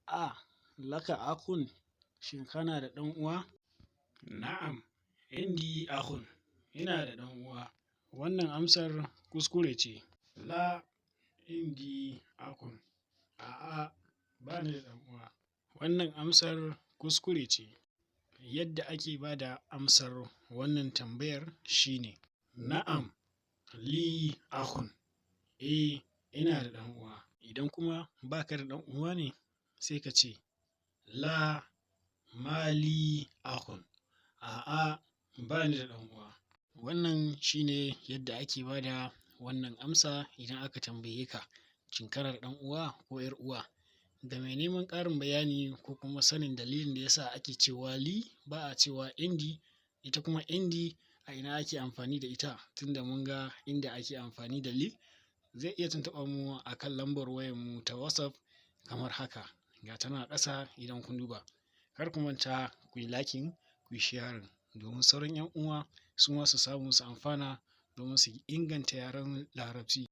A laka akhun, shin kana da ɗan uwa? Na'am, indi akhun, ina da ɗan uwa. Wannan amsar kuskure ce. La indi akhun, a'a, ba ni da ɗan uwa. Wannan amsar kuskure ce. Yadda ake ba da amsar wannan tambayar shine: na'am, li akhun, eh, ina da ɗan uwa. Idan kuma ba ka da ɗan uwa ne, sai ka ce la mali akhun, a'a, ba ni da ɗan uwa. Wannan shine yadda ake ba da wannan amsa idan aka tambaye ka, shin kana da ɗan uwa ko ‘yar uwa? Ga mai neman ƙarin bayani ko kuma sanin dalilin da yasa ake cewa li ba a cewa indi, ita kuma indi a ina ake amfani da ita, tunda mun ga inda ake amfani da li, zai iya tuntuɓar mu a kan lambar wayarmu ta WhatsApp kamar haka, ga ta nan a ƙasa idan kun duba. Kar ku manta ku yi liking, ku yi sharing domin sauran ‘yan uwa su ma su samu su amfana domin su inganta yaren Larabci.